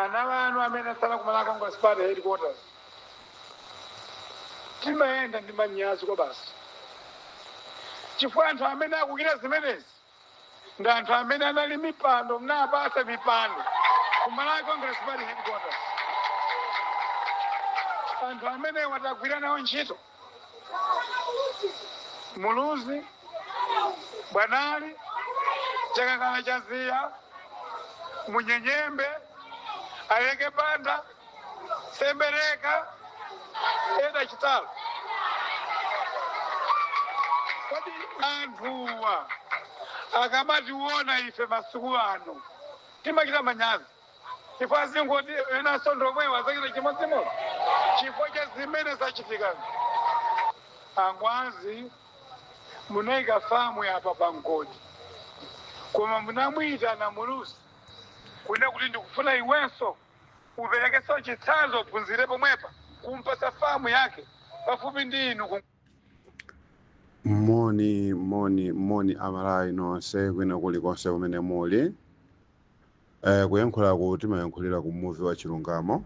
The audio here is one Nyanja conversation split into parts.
Ana wanu amene atsala ku Malawi Congress Party headquarters, timayenda ndi manyazi kwa basi, chifukwa anthu amene akuchita zimenezi ndi anthu amene anali mipando, mnapasa mipando ku Malawi Congress Party headquarters. Anthu amene watagwira nawo ntchito Muluzi, Bwanali, Chakangala Chaziya, Munyenyembe, Aleke Banda, Sembereka, Eda Chitalo. Kodi anthuwa akamationa ife masiku ano timachita manyazi, chifukwa azingoti enanso ndomwewo azachita chimodzimodzi chifukwa cha zimene zachitikazi. Angwazi, munayika famu yapa pa mgodi, koma munamuyitana Muluzi kunena kuti ndikufuna iwenso uperekenso chitsanzo, uphunzire pomwepa, kumpasa famu yake pafupi ndi inu. Moni, moni, moni Amalawi nonse kwina kulikonse kumene muli. Kuyankhulaku timayankhulira ku muvi wa chilungamo.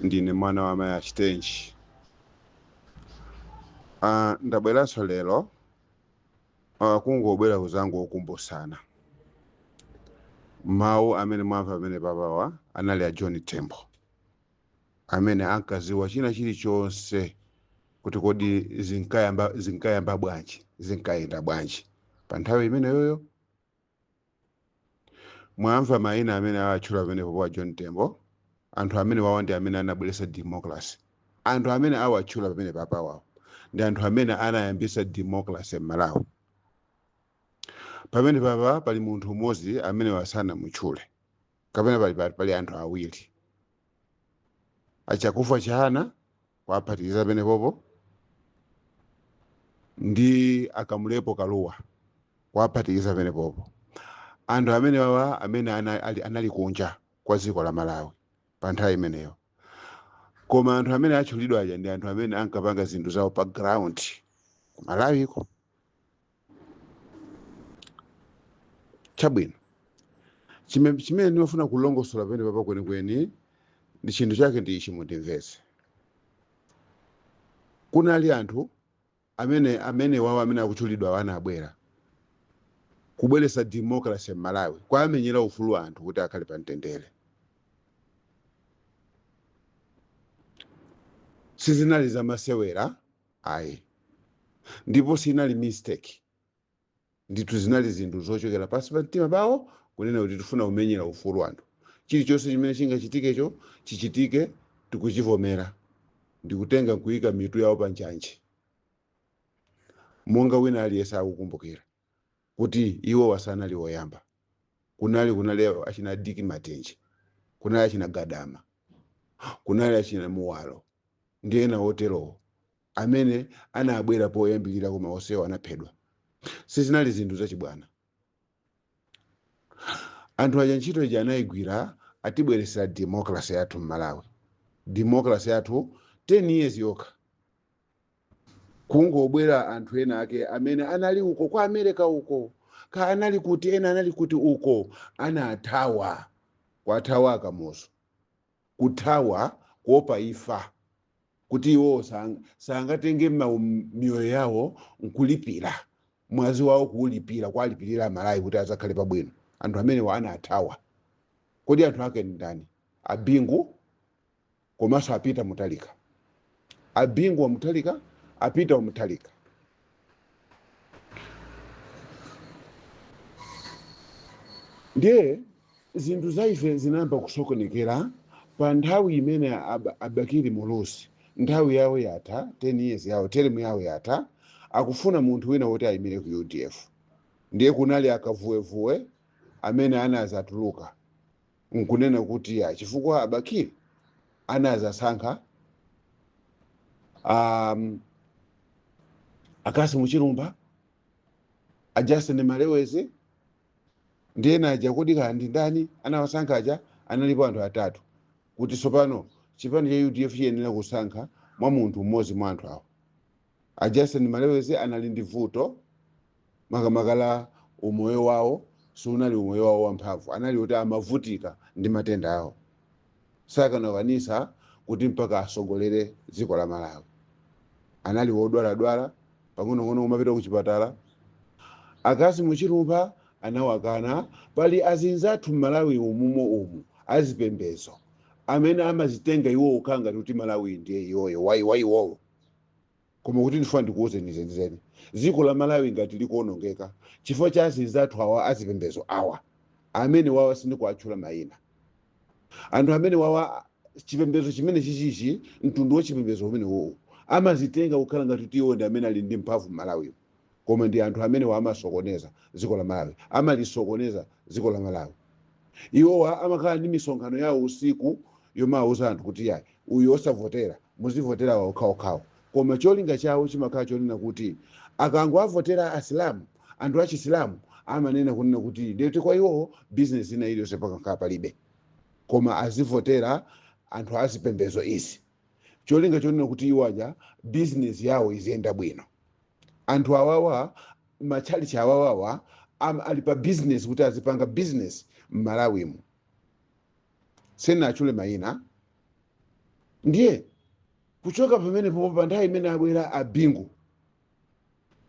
Ndine mwana wa amayi achitenji. Ndabweranso lero kungobwera kuzangokumbutsana mawu amene mwamva amene papawa anali a John Tembo, amene ankaziwa china chilichonse kuti kodi zinkayamba bwanji, zinkayenda bwanji pa nthawi imeneyoyo. Mwamva mayina amene awatchula pamenepo pa John Tembo. Anthu amene wawa ndi amene anabweretsa democracy. Anthu amene awatchula pamene papawawo ndi anthu amene anayambisa democracy m'Malawi. Pamene papa pali munthu umodzi amene wasanamutchule, kapena pali anthu awiri, achakufa Chihana kuwaphatikiza pamenepopo ndi akamulepo Kaluwa kuwaphatikiza pamenepopo. Anthu amene wawa amene anali kunja kwa dziko la Malawi pa nthawi imeneyo. Koma anthu amene atchulidwa aja ndi anthu amene ankapanga zinthu zawo pa ground ku Malawiko. Chabwino, chimene ndimafuna kulongosola pamene papa kwenikweni ndi chinthu chake ndi ichi, mundimvetse. Kunali anthu amene wawo amene akutchulidwa anabwera kubweretsa democracy m'Malawi, kwamenyera ufulu anthu kuti akhale pa mtendere. Sizinali zamasewera ayi, ndipo sinali mistake ndithu, zinali zinthu zochokera pansi pa mtima pawo kunena kuti tifuna kumenyera ufulu anthu, chilichonse chimene chingachitikecho chichitike, tikuchivomera, ndikutenga kuyika mitu yawo pa njanji. Monga wina aliyense akukumbukira kuti iwo wasanali woyamba, kunali achina Dick Matenje, kunali achina Gadama, kunali achina Muwalo ndi ena oterowo amene anabwera poyambirira, koma onsewo anaphedwa. Sizinali zinthu zachibwana. Anthu aja ntchito ija anayigwira, atibweresera democracy yathu m'Malawi. Democracy yathu 10 years yokha, kungobwera anthu ena ake amene anali uko kwa America uko, ka anali kuti, ena anali kuti uko, anathawa, kwathawa akamoso, kuthawa kuopa ifa, kuti iwo sangatenge miyoyo yawo nkulipira mwazi wawo, kuwulipira, kwalipirira Amalawi kuti azakhale pabwino. Anthu amenewa anathawa. Kodi anthu ake ndi ndani? Abingu komanso apita Mutharika. Abingu wa Mutharika, apita wa Mutharika. Ndiye zinthu za ife zinayamba kusokonekera pa nthawi imene Abakili Muluzi nthawi yawo yatha, 10 years yawo, term yawo yatha, akufuna munthu wina woti ayimire ku UDF. Ndiye kunali akavuwevuwe amene anazatuluka nkunena kuti ya chifukwa Abakili anazasankha akasi muchilumba, a Justin Malewezi ndi ena aja. Kodi kaya ndi ndani anawasankha aja? Analipo anthu atatu, kuti tsopano chipani cha UDF chiyenera kusankha mwa munthu mmodzi mwa anthu awo. A Justin Malewezi anali ndi vuto makamaka la umoyo wawo, sunali umoyo wawo wamphamvu, anali kuti amavutika ndi matenda awo. Sakanakwanisa kuti mpaka asogolere dziko la Malawi. Anali wodwaladwala pang'onong'ono, kumapita kuchipatala. Akazi muchilumba anawakana. Pali azinzathu m'Malawi umumo umu azipembezo amene amazitenga iwo kukhala ngati kuti Malawi ndiye iwoyo wa iwowo. Koma kuti ndifuna ndikuwuzeni zenizeni, dziko la Malawi ngati likuonongeka chifukwa cha azinzathu awa azipembezo awa amene wawa sindikuatchula mayina, anthu amene wawa chipembedzo chimene chichichi, mtundu wa chipembedzo umene uwu, amazitenga kukhala ngati kuti iwo ndi amene ali ndi mphamvu m'Malawi, koma ndi anthu amene amasokoneza dziko la Malawi, amalisokoneza dziko la Malawi. Iwowa amakhala ndi misonkhano yawo usiku yomawuza anthu kuti yayi, uyu osavotera, muzivotera okhaokhawo. Koma cholinga chawo chimakhala chonena kuti akangoavotera asilamu, anthu achisilamu, amanena kunena kuti ndiyoti kwa iwowo bizinesi ina iliyonse pakakhala palibe, koma azivotera anthu azipembezo izi, cholinga chonena kuti iwo aja bizinesi yawo iziyenda bwino. Anthu awawa, matchalichi awawawa, ali pa bizinesi kuti azipanga bizinesi m'Malawimu. Sindinatchule mayina. Ndiye kuchoka pamenepo, pa nthawi imene abwera Abingu,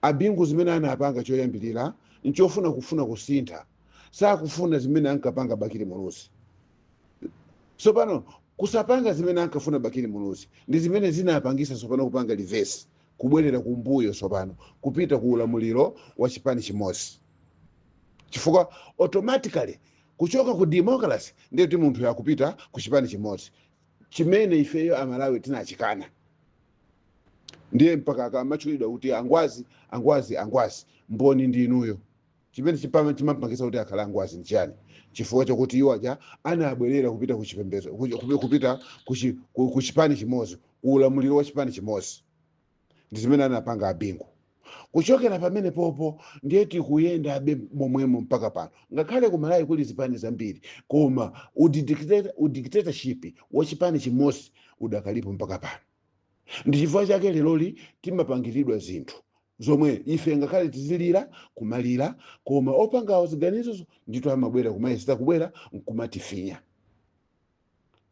Abingu zimene anapanga choyambirira nchofuna kufuna kusintha, sakufuna zimene ankapanga Bakili Muluzi. Tsopano kusapanga zimene ankafuna Bakili Muluzi ndi zimene zinapangisa tsopano kupanga reverse, kubwerera kumbuyo, tsopano kupita ku ulamuliro wa chipani chimodzi, chifukwa automatically kuchoka ku democracy ndiye kuti munthu yakupita ku chipani chimodzi chimene ifeyo Amalawi tinachikana. Ndiye mpaka akamatchulidwa kuti angwazi, angwazi, angwazi, mboni ndi inuyo. Chimene chimapangisa kuti akhale angwazi nchiyani? Chifukwa chakuti iwo aja anabwerera kupita ku chipembedzo, kupita ku chipani chimodzi, ku ulamuliro wa chipani chimodzi. Ndi zimene anapanga Abingu. Kuchokera pamene popo ndiye tikuyendabe momwemo mpaka pano. Ngakhale ku Malawi kuli zipani zambiri, koma udictatorship wa chipani chimodzi udakalipo mpaka pano. Ndi chifukwa chake leroli timapangiridwa zinthu zomwe ife ngakhale tizilira kumalira, koma opangawo ziganizozo ndito amabwera kumayesera kubwera nkumatifinya,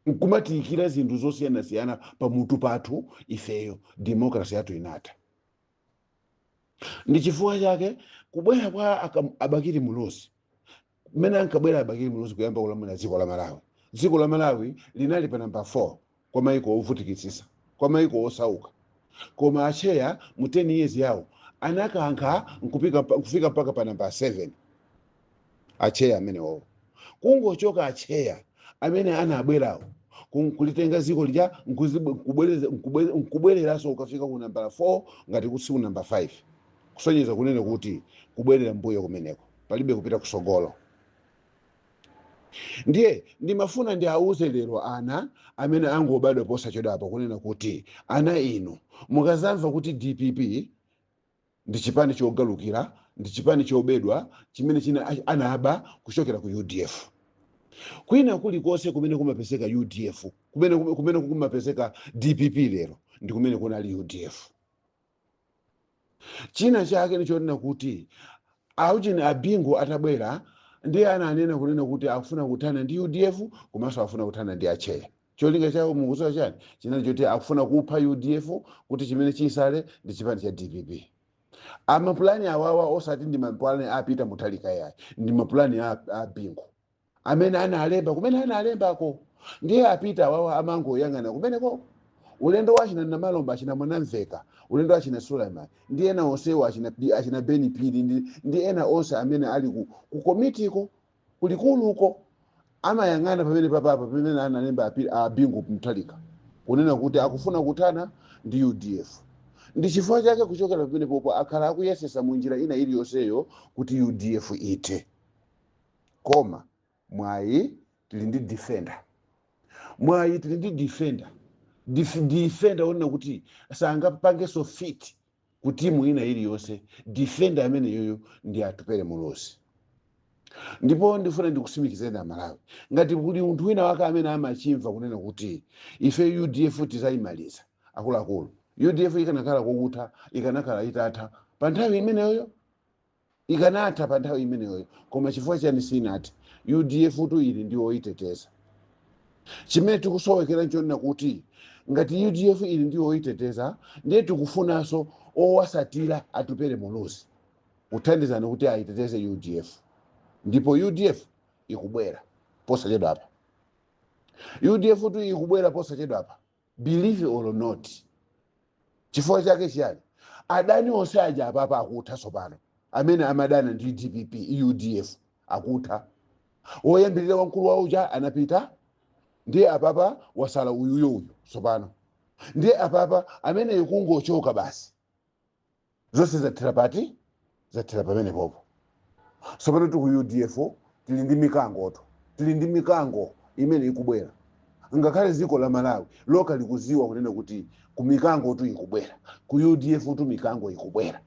nkumatiyikira zinthu zosiyanasiyana pamutu pathu ifeyo. Democracy yathu inatha. Ndi chifukwa chake kubwera kwa Abakili Muluzi, mmene ankabwera Abakili Muluzi kuyamba kulamulira dziko la Malawi, dziko la Malawi linali pa namba 4 kwa maiko ovutikitsitsa, kwa maiko osauka. Koma acheya mu 10 years yawo anakankha nkufika mpaka pa namba 7. Acheya amenewowo, kungochoka acheya, amene anabwerawo kulitenga dziko lija nkubwereranso kukafika ku nambala 4 ngati kutsi ku namba 5, kusonyeza kunena kuti kubwerera mbuyo kumeneko, palibe kupita kusogolo. Ndiye ndimafuna ndiauze lero ana amene angobadwa posachedwapo kunena kuti ana inu, mukazamva kuti DPP ndi chipani chogalukira, ndi chipani chobedwa chimene china anaba kuchokera ku UDF, kwina kulikonse kumene kumapezeka UDF, kumene kumapezeka DPP lero ndi kumene kunali UDF. China chake ndichonena kuti auchini Abingu atabwera, ndiye ananena kunena kuti akufuna kuthana ndi UDF komanso akufuna kuthana ndi acheya. Cholinga chawo mukudziwa chani? Chinali choti akufuna kupha UDF kuti chimene chisale ndi chipani cha DPP. Amapulani awawa osati ndi mapulani apita Mutharika yayi, ndi mapulani a Bingu amene analemba kumene analembako. Ndiye apita awawa amangoyang'ana kumeneko. Ulendo wachina Namalomba, achina Mwanamveka, ulendo wachina Suleiman ndi ena onsewo, achina Beni Pili ndi ena onse amene ali ku komitiko kulikuluko, amayang'ana pamene papapa pamene analemba Abingu Mutharika kunena kuti akufuna kuthana ndi UDF. Ndi chifukwa chake kuchokera pamene popo akhala akuyesesa mu njira ina iliyonseyo kuti UDF ithe. Koma mwayi tili ndi defender, mwayi tili ndi defender, defender onena kuti sangapangenso fit ku timu ina iliyonse. Defender amene yoyo ndi Atupele Muluzi. Ndipo ndifuna ndikusimikizeni Amalawi, ngati kuli munthu wina wake amene amachimva kunena kuti ife UDF tizayimaliza, akuluakulu, UDF ikanakhala kokutha ikanakhala itatha pa nthawi imeneyoyo, ikanatha pa nthawi imeneyoyo. Koma chifukwa chani sinathe? UDF tu ili ndi oyiteteza. Chimene tikusowekera nchonena kuti ngati UDF ili ndiyo oyiteteza, ndiye tikufunanso owasatira Atupere Muluzi kuthandizana kuti ayiteteze UDF. Ndipo UDF ikubwera posachedwa apa. UDF tu ikubwera posachedwa apa, believe or not. Chifukwa chake chiyani? Adani onse aja apapa akutha tsopano, amene amadana ndi DPP, UDF akutha. Woyambirira wamkulu wa uja anapita, ndiye apapa wasala uyuyo uyu tsopano. Ndiye apapa amene ikungochoka basi, zonse zathera pati? Zathera pamene popo. Tsopano tiku UDF tili ndi mikangoto, tili ndi mikango imene ikubwera. Ngakhale dziko la Malawi loka likuziwa kunena kuti ku mikango tu ikubwera, ku UDF tu mikango ikubwera.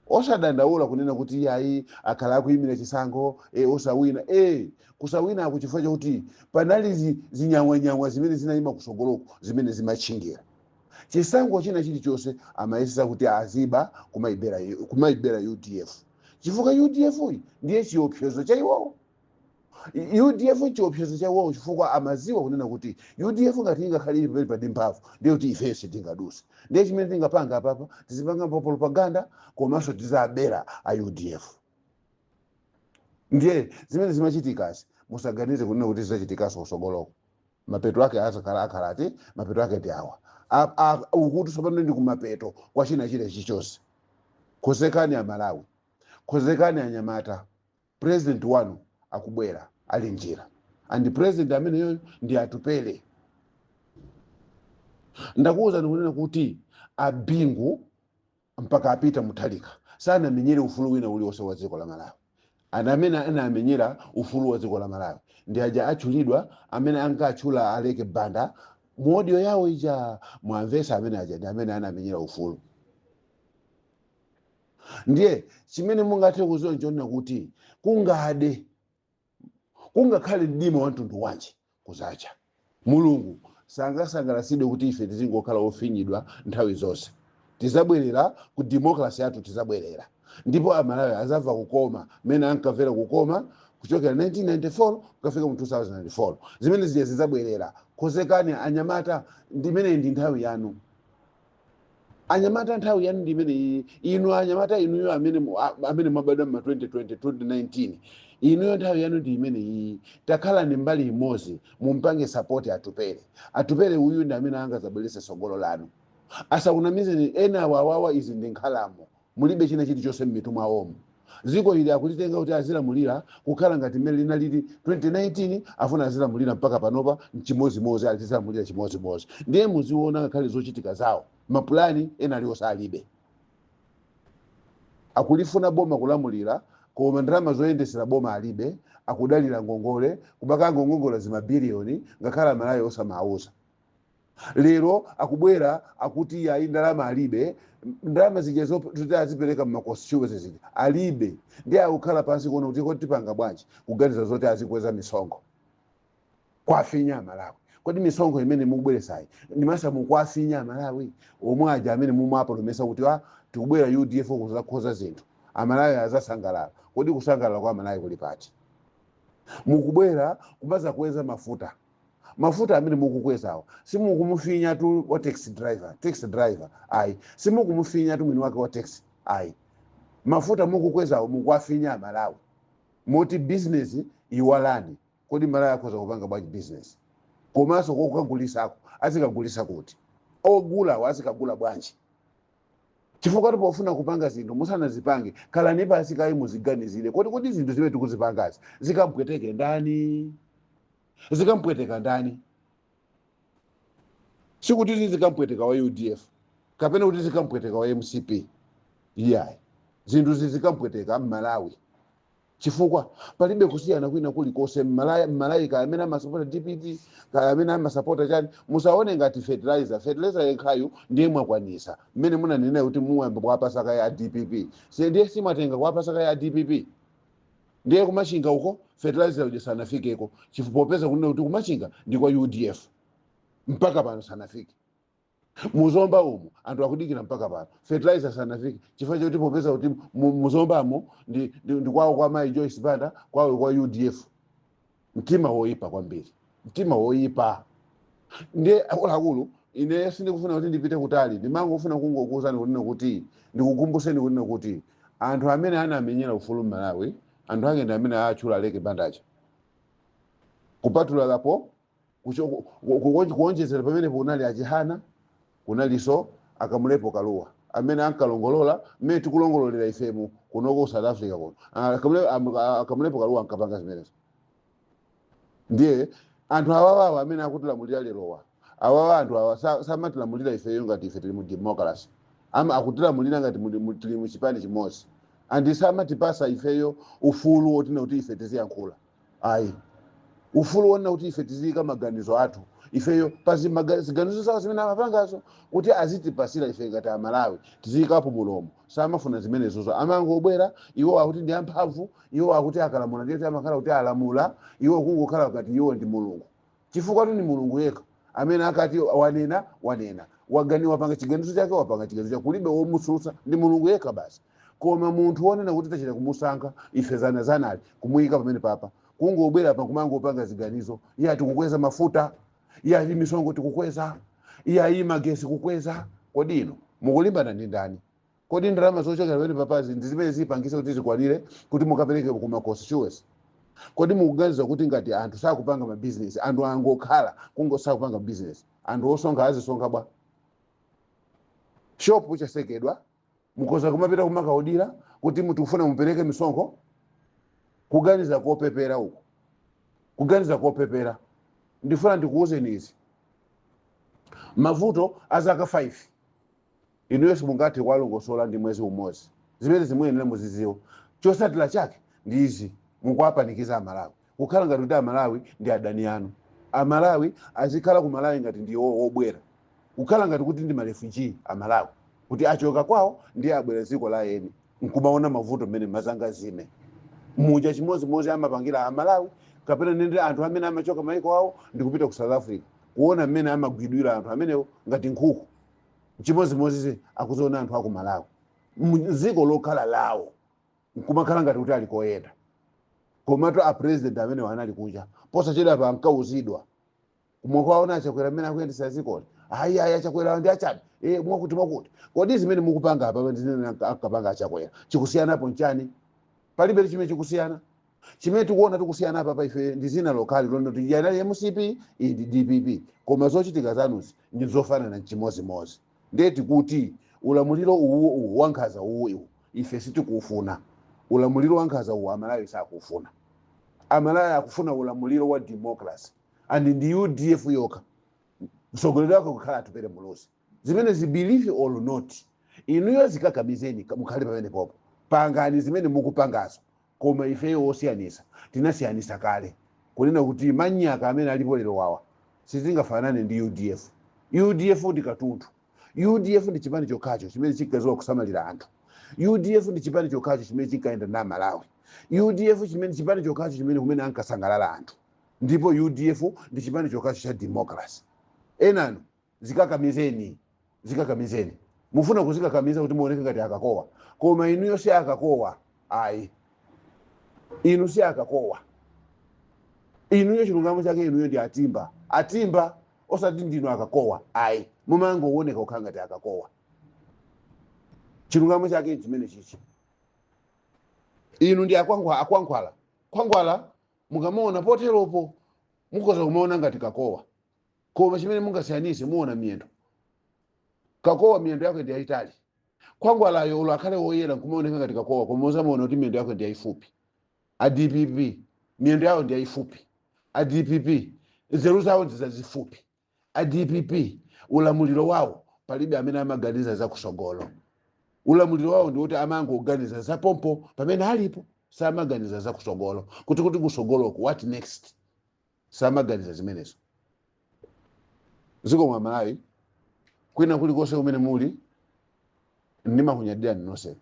Osadandaula kunena kuti yayi, akhala akuyimira chisankho osawina. Kusawina aku chifukwa chakuti panali zinyang'wanyang'wa zimene zinayima kusogoloko, zimene zimatchingira chisankho china chilichonse. Amayesesa kuti aziba kumayibera UDF, chifukwa UDF iyi ndiye chiopsezo cha iwowo. UDF chiopsezo cha iwowo, chifukwa amaziwa kunena kuti UDF ngati ingakhale ili pamene padi mphamvu, ndiye kuti ifenso tingaduse. Ndiye chimene tingapanga apapa, tizipanga propaganda komanso tizabera a UDF. Ndiye zimene zimachitikazi, musaganize kunena kuti zizachitikanso kusogoloko. Mapeto ake azakhala akhalati mapeto ake ndi awa. Ukuti tsopano ndi kumapeto kwa china chile chichonse. Khozekani Amalawi, khozekani anyamata, president wanu akubwera, ali njira, and president ameneyoyo ndi Atupele. Ndakuwuzani kunena kuti Abingu mpaka apita Muthalika sanamenyere ufulu wina uliwonse wa dziko la Malawi. Ana amene anamenyera ufulu wa dziko la Malawi ndi aja atchulidwa, amene ankatchula Aleke Banda mu audio yawo ija, mwamvesa? Amene aja ndi amene anamenyera ufulu. Ndiye chimene mungathe kuziwa nchonena kuti kungade, kungakhale mdima wa mtundu wanji, kuzacha. Mulungu sangasangalasidwe kuti ife tizingokhala ofinyidwa nthawi zonse. Tizabwerera ku democracy yathu, tizabwerera, ndipo Amalawi azamva kukoma mmene ankamvera kukoma kuchokera 1994 kukafika mu 2004. Zimene zija zizabwerera. Khozekani anyamata, ndimene ndi nthawi yanu. Anyamata, nthawi yanu ndi imene iyi. Inu anyamata, inuyo amene amene mwabadwa ma 2020, 2019, inuyo nthawi yanu ndi imene iyi. Takhalani mbali imodzi, mumpange support Atupere. Atupere uyu ndi amene angazabweretse tsogolo lanu. Asakunamizeni ena awawawa, izi ndi nkhalamo, mulibe china chilichonse mmitu mwawomo. Dziko ili akulitenga kuti azilamulira kukhala ngati mmene linalili 2019, afuna azilamulira mpaka panopa mchimozimozi, azilamulira chimozimozi. Ndiye muziona ngakhale zochitika zawo, mapulani ena aliwonse alibe. Akulifuna boma kulamulira, koma ndalama zoyendesera boma alibe, akudalira ngongole, kumakangongongola zimabiliyoni, ngakhale Amalawi osamauza. Lero akubwera akuti ayi, ndalama alibe, ndalama zija zoti azipereka mma constituencies zija alibe. Ndiye akukhala pansi kuona kuti kodi tipanga bwanji, kuganiza zoti azikweza misonkho kwafinya Amalawi. Kodi misonkho imene mukubweresayi ndimasa mukwafinya Amalawi omwe aja amene mumapolomesa kuti a tikubwera UDF kuzakhoza zinthu, Amalawi azasangalala? Kodi kusangalala kwa Amalawi kuli pati? Mukubwera kumazakweza mafuta. Mafuta amene mukukwezawo, simukumufinya tu wa taxi driver, taxi driver ayi, simukumufinya tu mwini wake wa taxi ayi. Mafuta mukukwezawo mukuwafinya Amalawi, moti business iwalani. Kodi Malawi akhoza kupanga bwanji business? Komanso kokagulisako azikagulisa kuti? Ogulawo azikagula bwanji? Chifukwa pofuna kupanga zinthu, musanazipange khalani pasi kayi, muziganizire kodi zinthu zimene tikuzipangazi zikampweteke ndani? Zikampweteka ndani? Sikuti zikampweteka wa UDF kapena kuti zikampweteka wa MCP, iyayi. Zinthu zizikampweteka Mmalawi, chifukwa palibe kusiyana kwina kulikonse. Mmalawi kaya amene amasapota DPP, kaya amene amasapota chani, musaone ngati fertilizer yekhayu ndiye mwakwanisa. Mmene munanena kuti muyamba kuwapasa kaya a DPP, ndiye simwatenga kuwapasa kaya a DPP, ndiye kumachinga uko fertilizer uja sanafikeko, chifukwa popeza kunena kuti kumachinga ndi kwa UDF, mpaka pano sanafike. Muzomba umu anthu akudikira, mpaka pano fertilizer sanafike, chifukwa chakuti popeza kuti muzombamo ndi kwawo kwa Mayi Joyce Banda, kwawo kwa UDF. Mtima woyipa kwambiri. Mtima woyipa. Ndiye akuluakulu, ine sindikufuna kuti ndipite kutali, ndimangofuna kungokuwuzani kunena kuti, ndikukumbuseni kunena kuti anthu amene anamenyera ufulu m'Malawi, anthu ake ndi amene atchula Aleke Bandacha. Kupatula lapo, kuonjezera pamenepo, kunali Achihana, kunalinso Akamulepo Kaluwa amene ankalongolola mmene tikulongololera ifemu kunoko ku South Africa kuno. Akamulepo Kaluwa ankapanga zimenezo. Ndiye anthu awawawa amene akutilamulira lerowa, awawa anthu awa samatilamulira ifeyo ngati ife tili mu democracy. Ama akutilamulira ngati tili mu chipani chimodzi, and samatipasa ifeyo ufulu wotina kuti ife tiziyankhula, ayi, ufulu wonena kuti ife tiziyika maganizo athu ifeyo pa ziganizo zawo zimene amapangazo, kuti azitipasira ife ngati Amalawi tiziyikapo mulomo. Samafuna zimenezozo. Amangobwera iwo akuti ndi amphamvu, iwo akuti akalamula ndiye kuti amakhala kuti alamula, iwo kungokhala ngati iwo ndi Mulungu, chifukwa tu ni Mulungu yekha amene akati wanena, wanena, wagani wapanga chiganizo chake, wapanga chiganizo chake, kulibe womutsutsa, ndi Mulungu yekha basi. Koma munthu wonena kuti tachita kumusankha ife zanazanali kumuyika pamene papa, kungobwera pa kumangopanga ziganizo, iye ati kukweza mafuta, iye ati misongo tikukweza, iye ayi magesi kukweza. Kodi ino mukulimbana ndi ndani? Kodi ndalama zochokera pamene papazi ndi zimene zipangise kuti zikwanire kuti mukapereke kuma constituency? Kodi mukuganiza kuti ngati anthu sakupanga mabizinesi, anthu angokhala kungosakupanga bizinesi, anthu osonkha azisonkha bwa? Shopu chasekedwa, mukhoza kumapita kumakaudira kuti mutikufuna mupereke misonkho? Kuganiza kopepera uku, kuganiza kopepera. Ndifuna ndikuwuzeni izi: mavuto a zaka 5 inuyo simungathe kuwalongosola ndi mwezi umodzi. Zimene zimuyenera muziziwa, chosatira chake ndi izi: mukuwapanikiza Amalawi, kukhala ngati kuti Amalawi ndi adani anu. Amalawi azikhala ku Malawi ngati ndi wobwera, kukhala ngati kuti ndi ma refugee Amalawi, kuti achoka kwawo ndiye abwera dziko la eni nkumaona mavuto mmene mazanga zime muja. Chimodzimodzi amapangira Amalawi kapena nende anthu amene amachoka maiko awo ndikupita ku South Africa, kuona mmene amagwidwira anthu amenewo ngati nkhuku. Chimodzimodzi akuziona anthu aku Malawi mdziko lokhala lawo, nkumakhala ngati kuti ali koyenda. Komatu a president amenewo anali kunja posachedwa pa, ankauzidwa kumwakwaona Achakwera mmene akuyendesa dzikoli. Ayi, ayi, Achakwera ndi achabe, mwakuti mwakuti. Kodi zimene mukupanga apa ndi zimene ankapanga Achakwera, chikusiyanapo nchani? Palibe chimene chikusiyana. Chimene tikuona tikusiyana apa pa ife ndi zina lokhali lonoti yanali MCP, iyi ndi DPP, koma zochitika zanuzi ndi zofanana, nchimozimozi. Ndiye tikuti ulamuliro uwu, uwu wankhanza uwu, iwu ife sitikufuna. Ulamuliro wankhanza uwu Amalawi sakufuna. Amalawi akufuna ulamuliro wa democracy, and ndi UDF yokha, mtsogoleri wake kukhala Atupere Muluzi. Zimene zi believe or not, inuyo zikakamizeni, mukhale pamene popo, pangani zimene mukupangazo, koma ifeyo osiyanisa tinasiyanisa kale kunena kuti manyaka amene alipo lero wawa sizingafanane ndi UDF. UDF ndi katundu. UDF ndi chipani chokhacho chimene chinkadziwa kusamalira anthu. UDF ndi chipani chokhacho chimene chinkayenda na Malawi. UDF chimene chipani chokhacho chimene kumene ankasangalala anthu, ndipo UDF ndi chipani chokhacho cha democracy. Enanu zikakamizeni, zikakamizeni, mufuna kuzikakamiza kuti muoneke ngati akakowa, koma inuyo si akakowa, ayi, inu si akakowa. Inuyo chilungamo chake inuyo ndi atimba, atimba, osati ndinu akakowa, ayi. Mumangooneka kukhala ngati akakowa. Chilungamo chake chimene chichi, inu ndi akwangwa, akwankhwala. Khwangwala mukamaona poteropo mukhoza kumaona ngati kakowa, koma chimene mungasiyanise, muona miyendo. Kakowa miyendo yake ndi yayitali. Khwangwalayo ulo akhale woyera nkumaoneka ngati kakowa, koma uzamaona kuti miyendo yake ndi yayifupi. A DPP miyendo yawo ndi yayifupi. A DPP nzeru zawo ndi zazifupi. A DPP ulamuliro wawo palibe amene amaganiza zakusogolo. Ulamuliro wawo ndi woti amangoganiza zapompo pamene alipo, samaganiza zakusogolo, kuti kusogoloku what next, samaganiza zimenezo. Ziko mwa Malawi, kwina kulikonse kumene muli, ndimakunyadirani nonse.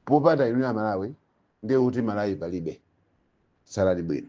Popanda inu ya Malawi, ndiye kuti Malawi palibe. Salani bwino.